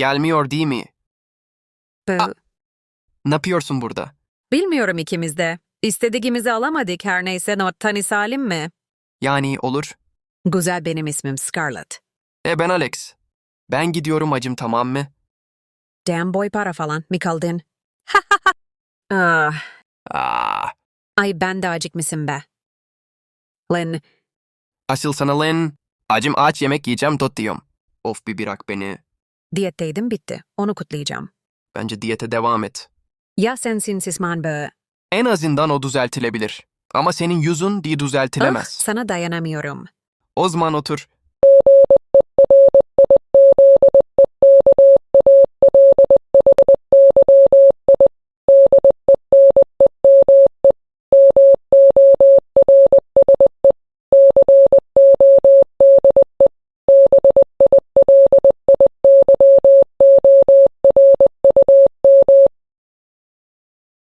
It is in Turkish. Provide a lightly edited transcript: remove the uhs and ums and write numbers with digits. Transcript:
Gelmiyor değil mi? Bu- Ne yapıyorsun burada? Bilmiyorum ikimiz de. İstediğimizi alamadık her neyse nottan salim mi? Yani olur. Güzel benim ismim Scarlett. Ben Alex. Ben gidiyorum acım, tamam mı? Damn boy para falan mi kaldın? Ah, Aa, ay ben de acıkmışım be. Lynn, asıl sana lan. Acım aç, yemek yiyeceğim tot diyorum. Of, bir bırak beni. diyetteydim bitti. Onu kutlayacağım. Bence diyete devam et. Ya sensin sisman be. En azından o düzeltilebilir. Ama senin yüzün diye Ah, düzeltilemez. sana dayanamıyorum. O zaman otur.